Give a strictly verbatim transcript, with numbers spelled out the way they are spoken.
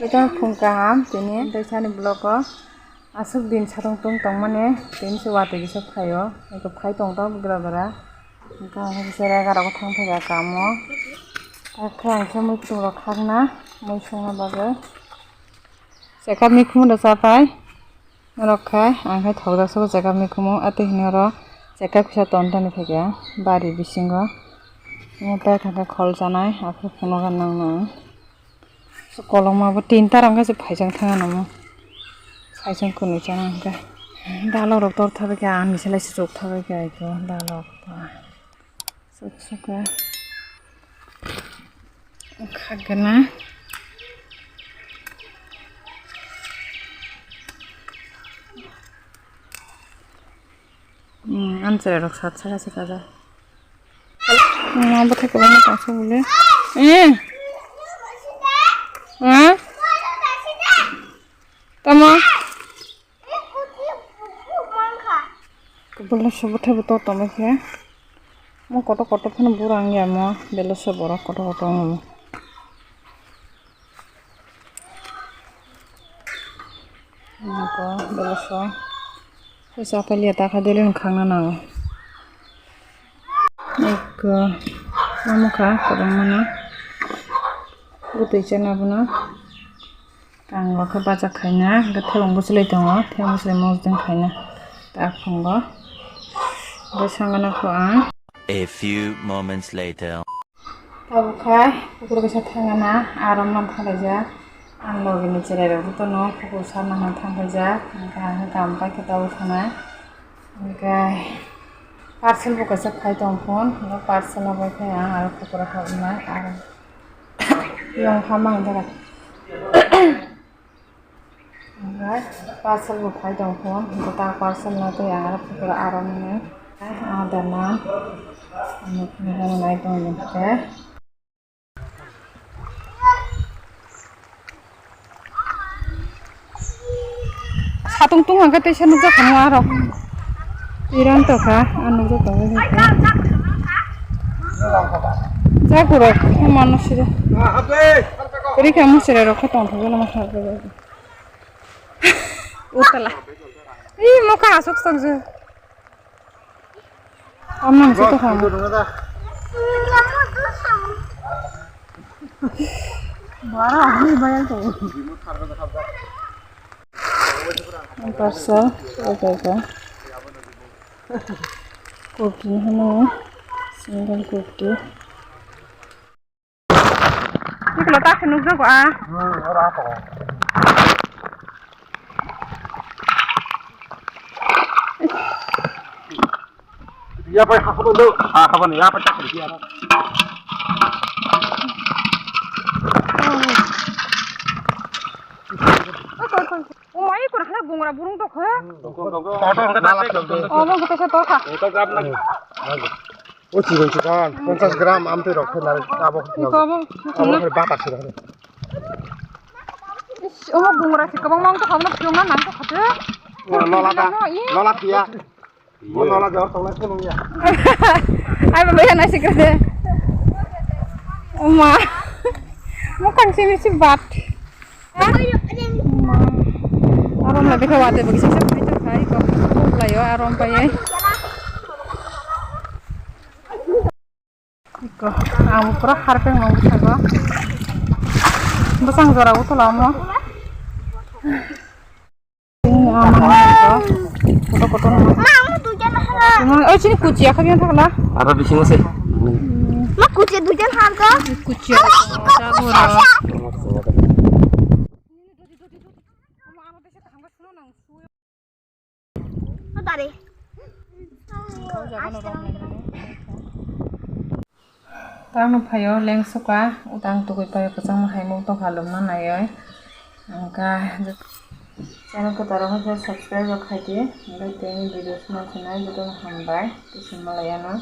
Ita phung kaham tini tei sani vlog o aswk din satung tung tongmani tini se watwi kisa phaio. Eko phai tong tong bwgra bwra. Hwnkhe ang khe egarogo thang thangya kamo. Hakhe ang khe muikwthwng rok khakna mui songna bagwi. Chekap ni khumu da chapai. Norok khai ang khai thokjak sobo chekap ni khumu atwi hwnwi oro chekap kisa ton toni phaikha bari bisingo. Omo tai thangkhe khol chanai aphuru phunukha nang nang. Kolokma bo tinta rok khe se phaisang thang ano mo. Phaisang kwnwi chana hwnkhe. Dalok rok tor thabai khe ani se lai se chuk thabai khe aiko dalok. Chuk chuk khe. Khagana. Hmm, ang cherai rok sat saka saka ja. Hmm, ang bwthai kwbangma tongsa bole. Hmm. Hmm? Tamo? Bole se bwthai bo to tongma khe. Mo kotor kotor phano bura wngya mo. Bele se borok kotor kotor wngya mo. Eko, bele so. Khe chapaliya ta kha dele wng khangna nango. Eko, amo kha kwbangmano. Bwtwi chana bono. Ang bo khe bachak khaina, hwnkhe thebong bwchlwi tongo, thebong bwchlwi mosdeng khaina. Ta phungo. Bwskango kho ang. A few moments later. Tabuk khai pukur kaisa thangana, arom no thanglaijak. Ang logi ni cherai rok jotono pukur sana hwn thanglaijak. Hwnkhe ang khe kam paikhe tabuk thanai. Hwnkhe parcel bo kaisa phai tong phone, hwnkhe parcel no bai khe ang aro pukur habnai, aro yang hamang jaga. Omohai parcel bo phai tong phone, hwnkhe ta parcel no tei ang aro pukur arom ni order na. Ang nai tong hwnkhe. Satung tung hwnkhe teisa nukjak kha aro. Iran tokha, ang nukjak tongo. Jakurok, mano sire. Kwrwi kha mwswrwirok khe tongthok jala ma kha. Utala. Ih, mokha aswk sokjak. Tamnang se tokha. Bara, ani bayang to. Parcel, oke, oke. Kurti ni hwnwi, single kurti. Iklo ta khe nukjago a. Ya pai hakho do. Ha, habani ya pai tak dia. O mai kor hana gungra burung tokha. Obo gota se tokha. O chikon chikon, ponchas gram amtwi rok khe nari abo. Iko abo. Abo khe bata se rok. Ish, omo gungra se kwbangma wng tokha, omo phiyokna nang tokha se. Lola da, lola phiya. Mo lola jor tongnai phunung ya. Ai baba ya nai sikre de. Oma. Mo kang simi si bat. Arom la bikha wate bagi sisa phai to khai ko. Layo arom pai. Iko, ang pura harpeng nong bwskango. Bwsang jora utula omo. Ini ama nang iko. Kotor kotor nang. Ma, ang duijan hara. Oi, chini kuchi ya khabiyan thakla. Aro bisingo se. Ma, kuchi duijan har ko. Kuchi ya. Tang no phaio lengsuka, utang tugui paio kwchangma hai muk tokha lumna naioi. Hwnkha channel kwtaro hwnkhe subscribe rok khaidi, hwnkhe tini video swnam sinai jotono hambai, tei swngma lai ano.